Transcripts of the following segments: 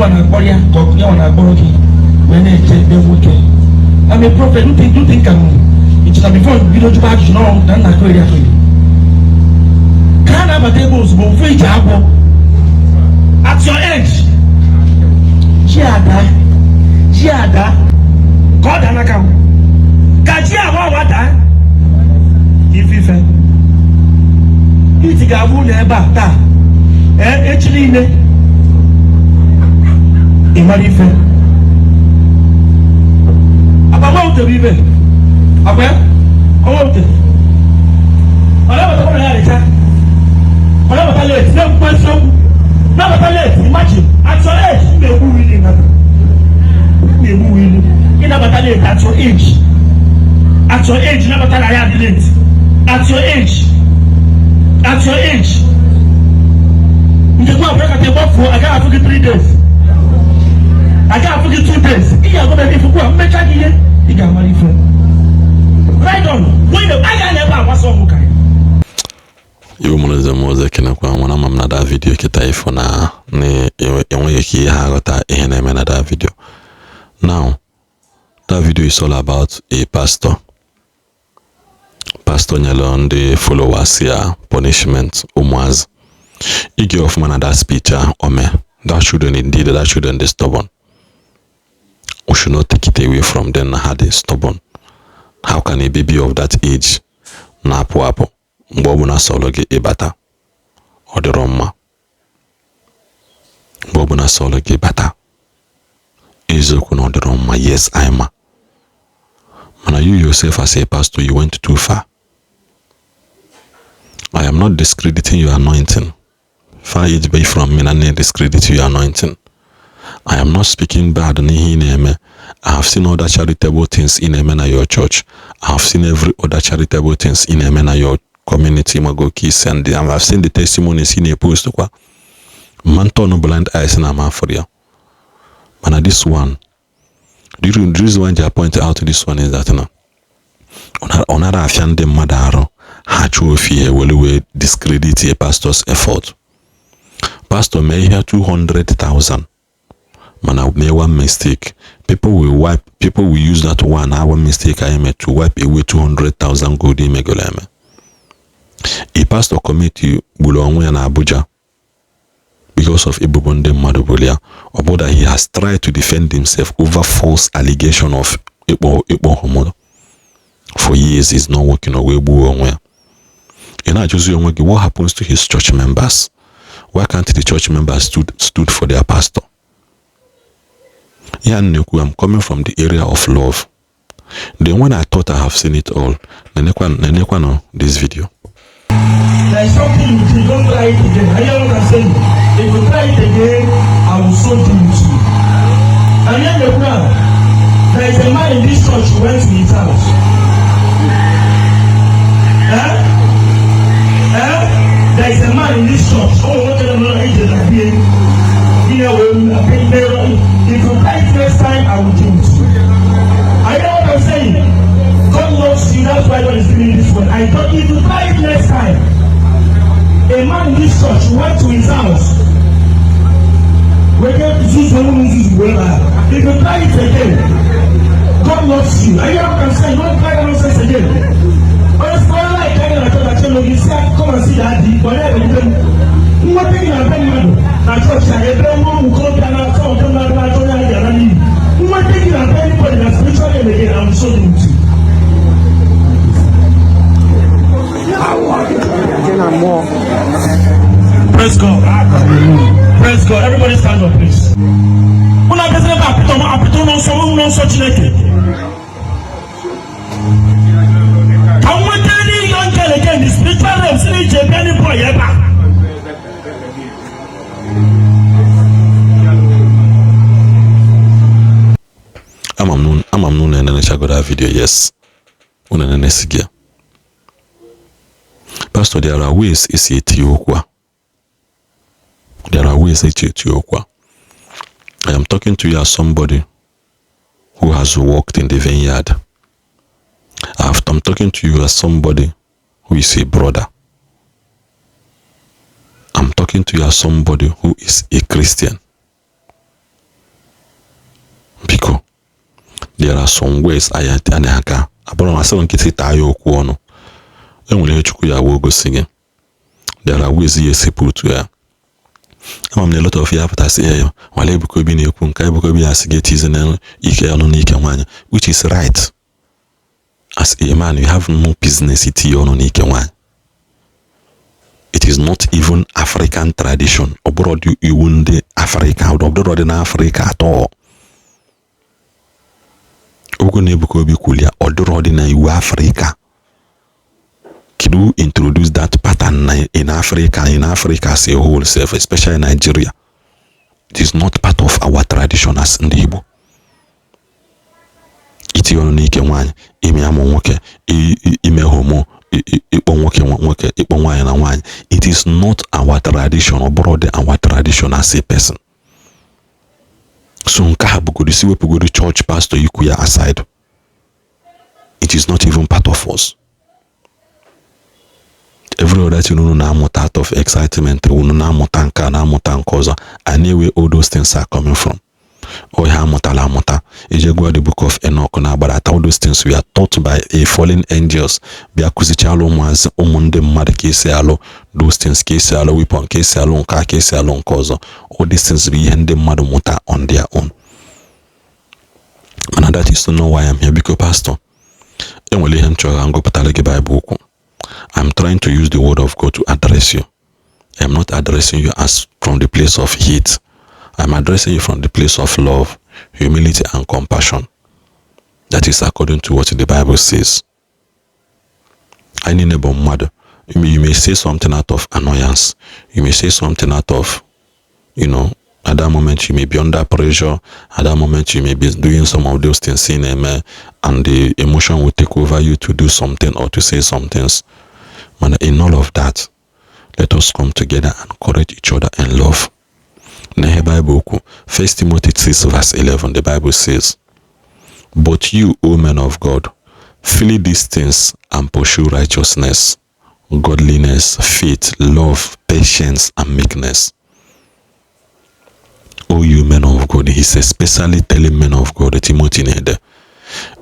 Ọgụ a na-akpọrọ ya ka ọgụ ya nwa na-akpọrọ gị wee na-eje ebe nwoke. I'm a prophet. Ntị ntị nka m nche na before bido jụba ajụjụ na nna akụ eri akụ eri ka a na-abata ebe ozugbo mfe iji agwọ. At your age, ji ada, ji ada ka ọ daa n'aka m, ka ji agba agba daa ife ife iti ga-abụ ụlọ ebe a taa. Ee, echi niile ị mara ife akpa nwa ute bụ ibe akpa ya ọnwa ute ọ na-abatakwa na ya rịcha, ọ na-abata late, na-ekwukwa eziokwu, na-abata late. Imagine, at your age, m na-egbu wili nata, m na-egbu wili ịnabata late. At your age, at your age, nabata na ya dị late. At your age, at your age, nke gwa abụọ kata ịgbafuo, agaghị afụ gị 3 days, agaghị afụ gị 2 days. Ị ga-agwa m ifukwu a mmecha gị ihe ị ga-amara ife. Right on when the a ga na ebe agbasa ọgwụ ka ya. Igbo mụrụ nze m ọzọ, ekenekwa. Nwere ama m na that video kịta ifo na enweghị ike ihe aghọta ihe na-eme na that video. Now, that video is all about a pastor. Pastor nyere ndị followers ya punishment. Ụmụazị ige ọfụma na that speech ahụ o mee. That children, indeed, that children dey stubborn. We should not take it away from them na ha dey stubborn. How can a baby of that age na-apụ apụ mgbe ọ bụla sọrọ gị ịbata? Ọ dịrọ mma mgbe ọ bụla sọrọ gị bata. Eziokwu na ọ dịrọ mma, yes, I ma. Mana you yourself, as a pastor, you went too far. I am not discrediting your anointing. Far it be from me na na discredit your anointing. I am not speaking bad n'ihe ị na-eme. I have seen other charitable things ị na-eme na your church. I have seen every other charitable things ị na-eme na your community, mago kiss, and I have seen the testimonies ị na-epost kwa. Man turn blind eyes na ama for ya. Mana this one, the reason why I point out this one is that na ọ nara afịa ndị mmadụ arụ ha chụọ ofe ihe were wee discredit a pastor's effort. Pastor mee ihe 200,000, mana mee one mistake, people will wipe, people will use that one our mistake anyị made to wipe away 200,000 gold imegoro eme. A pastor committee gburu onwe ya na Abuja because of ebubo ndị mmadụ bụrụ ya. Ọ bụ that he has tried to defend himself over false allegation of ịkpọ homo for years is not working, o wee gbuo onwe ya. Ị na-ajụzi onwe gị, what happens to his church members? Why can't the church members stood for their pastor? Ya na-ekwu, I'm coming from the area of love. Then when I thought I have seen it all, nenekwa this video. There is something you do, don't try it again. I hear what I'm saying. If you try it again, I will so deal with you. And hear the plan. There is a man in this church who went to his house. Eh? Eh? There is a man in this church. Oh, what can I do? If you try it next time, I will deal with you. I know what I'm saying. God loves you. That's why God is giving you this one. I thought if you try it next time, a man in this church went to his house. If you try it again, God loves you. I hear what I'm saying. Don't try that nonsense again. Honestly, like I know you say, come and see daddy. But nweta gị na be mmadụ na chọọchị a ebe nwa ụmụ okorobịa na-achọ ọjọọ na-achọ onye a ga-ara n'iyi. Nweta gị na be anybody na spiritual realm again, I'm so with you. Praise God. Praise God. Everybody stand up, please. Unu abịazila ebe apịtọ apịtọ ụlọ nsọ, ụlọ nsọ Chineke. Ka m nweta any young girl again, the spiritual realm, si na ije ebe any boy ebe a. Ama m na unu enenechago that video. Yes, unu enenesigo ya. Pastor, there are ways esi eti okwu a. There are ways esi eti okwu a. I am talking to you as somebody who has worked in the vineyard. I'm talking to you as somebody who is a brother. I'm talking to you as somebody who is a Christian. Biko, there are some ways anyị na-aga abụrụ asịrị nkịtị taa ya okwu ọnụ. Enwere ihe Chukwu ya wee gosi gị. There are ways ya esi put ya. Ama m na a lot of ya pụtasị ya nwale Ebuka Obi na-ekwu nke Ebuka Obi ya sị gị etizi na ike ọnụ n'ike nwaanyị, which is right. As a man, you have no business itinye ọnụ n'ike nwaanyị. It is not even African tradition. Ọ bụrụ dị iwu ndị Africa, ọ bụrụ dị n'Africa atọ. Ogo na Ebuka Obi kwuru ya, ọ dịrọ dị na iwu Africa. Kedu introduce that pattern in Africa, in Africa as a whole self, especially Nigeria? It is not part of our tradition as ndị Igbo. Itinye ọnụ n'ike nwaanyị, ime amụ nwoke, ime homo, ịkpọ nwoke nwoke, ịkpọ nwaanyị na nwaanyị, it is not our tradition. Ọ bụrụ dị our tradition as a person. So nke a bụgoro isi wepụgoro church pastor ikwu ya aside. It is not even part of us. Every other thing unu na-amụta out of excitement, unu na-amụta nke a, na-amụta nke ọzọ, and where all those things are coming from, ọ ihe amụtala amụta. Ije gụọ the Book of Enoch na-agbadata, all those things we are taught by a fallen angels, bịa kụzichala ụmụazị, ụmụ ndị mmadụ, ka esi alụ those things, ka esi alụ weapon, ka esi alụ nke a, ka esi alụ nke ọzọ. All these things bụ ihe ndị mmadụ mụta on their own. Mana that is not why I'm here. Biko, pastor, enwere ihe m chọrọ ka m gụpụtara gị Bible okwu. I'm trying to use the word of God to address you. I'm not addressing you as from the place of hate. I'm addressing you from the place of love, humility, and compassion. That is according to what the Bible says. Anyị niile bụ mmadụ. You may say something out of annoyance. You may say something out of, at that moment you may be under pressure. At that moment you may be doing some of those things in a and the emotion will take over you to do something or to say some things. But in all of that, let us come together and correct each other in love. N'ihe Bible okwu, 1 Timothy 6 verse 11, the Bible says, "But you, O men of God, flee these things and pursue righteousness, godliness, faith, love, patience, and meekness." O you men of God, he's especially telling men of God, Timothy na-ede.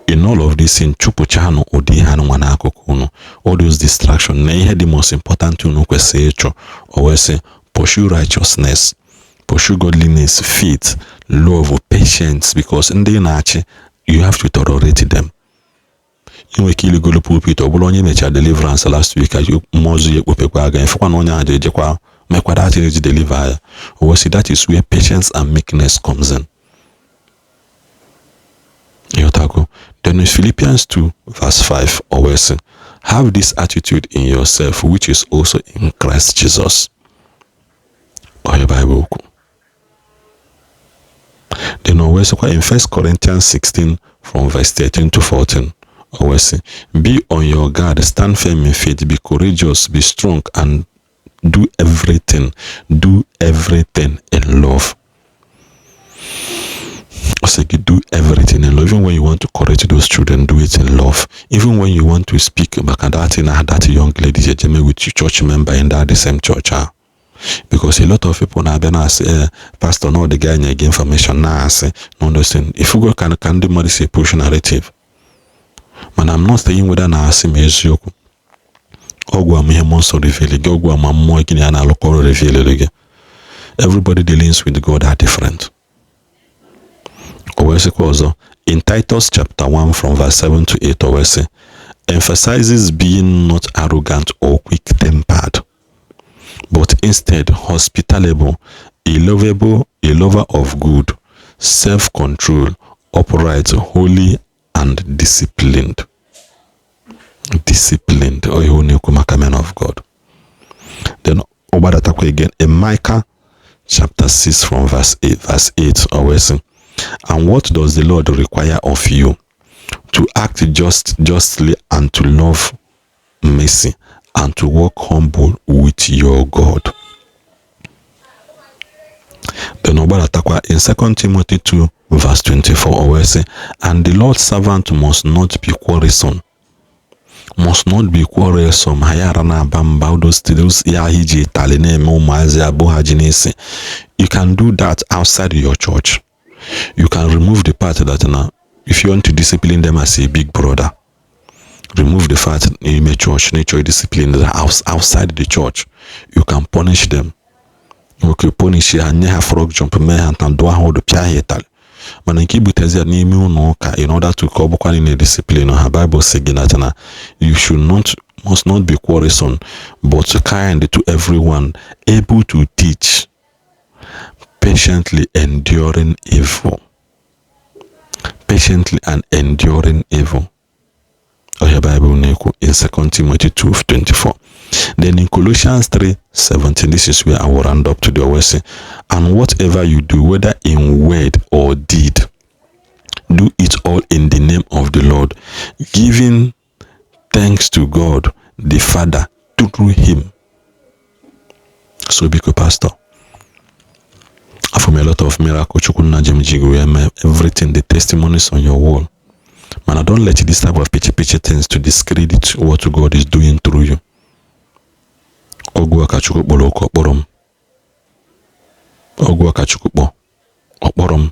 In all of this things, chụpụchanụ ụdị ihe anụnwa n'akụkụ unu, all those distraction na ihe dị most important unu kwesịrị ịchọ. O wee sị, pursue righteousness, pursue godliness, faith, love, patience, because ndị na-achị, you have to tolerate them. Ị nwere ike iligolo pulpit, ọ bụrụ onye mechara deliverance last week, mmụọ ọzọ ya ekpopekwa aga, efekwa na onye ahụ ejekwa mekwa that eji deliver ya. O wee sị, that is where patience and meekness comes in. Ịghọtago? Then in Philippians 2 verse 5, o wee sị, "Have this attitude in yourself which is also in Christ Jesus." Onye Bible okwu. Then o wee sịkwa in 1 Corinthians 16 from verse 13 to 14, o wee sị, "Be on your guard, stand firm in faith, be courageous, be strong, and do everything, do everything in love." I say do everything in love. Even when you want to correct those children, do it in love. Even when you want to speak maka that thing that young lady jejeme with your church member in that the same church, ah. Because a lot of people na-abịa na-asị, eh, pastor, no, the guy nye gị information na-asị no those thing. If you go ka ndị mmadụ si push narrative. Mana I'm not saying whether na-asị ma eziokwu. Ọgwụ ama ihe mmụọ nsọ reveal gị, ọgwụ ama mmụọ gị na ya na-alụkọ ọrụ reveal gị. Everybody dealings with God are different. O wee sịkwa ọzọ in Titus chapter 1 from verse 7 to 8, o wee sị, emphasizes being not arrogant or quick-tempered, but instead hospitable, a lovable, a lover of good, self-control, upright, holy and disciplined. Disciplined. Ọ ihe ọ na-ekwu maka men of God. Then ọ gbadatakwa again in Micah chapter 6 from verse 8, verse 8, o wee sị, "And what does the Lord require of you? To act justly and to love mercy and to walk humble with your God." Then ọ gbadatakwa in 2 Timothy 2 verse 24, o wee sị, "And the Lord's servant must not be quarrelsome." Must not be quarrelsome. Ha yara na-aba mba, those ya iji ịtalị na-eme ụmụazị abụ ha ji n'isi. You can do that outside your church. You can remove the part that na if you want to discipline them as a big brother, remove the fact n'ime church nature, discipline the house. Outside the church, you can punish them. Okay, punish ha, nye ha frog jump, mee ha nta, dụọ ha ọdụ, pịa ha ịtalị. Mana nke ibutezi ya n'ime ụlọ ụka in order to ka ọ bụkwa na discipline ha, Bible sị gị na you should not, must not be quarrelsome, but kind to everyone, able to teach, patiently enduring evil, patiently and enduring evil. Ọhịa Bible na-ekwu in 2 Timothy 2:24. Then in Colossians 3:17, this is where I will round up today. I say, "And whatever you do, whether in word or deed, do it all in the name of the Lord, giving thanks to God the Father through him." So biko, pastor, after a lot of miracle Chukwu nna Jem ji wee mee, everything, the testimonies on your wall, man, don't let this type of pitchy pitchy things to discredit what God is doing through you. Ọgwụ a ka Chukwu kpọrọ oku, ọkpọrọ m. Ọgwụ a ka Chukwu kpọ, ọkpọrọ m.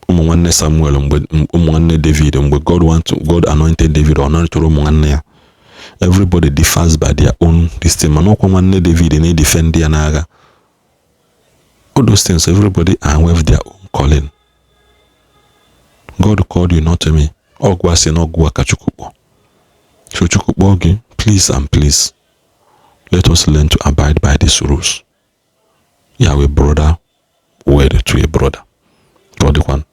Ụmụ nwanne Samuel, mgbe ụmụ nwanne David, mgbe God want to, God anointed David, ọ anointed ụmụ nwanne ya. Everybody differs by their own this thing, mana ọkwa nwanne David na-edefend ya n'agha. All those things, everybody are with their own calling. God called you, not me. Ọgwụ asị na ọgwụ a ka Chukwu kpọ. So Chukwu kpọọ gị, please and please, let us learn to abide by these rules. Yahweh, brother word to a brother. Ka ọ dịkwanụ.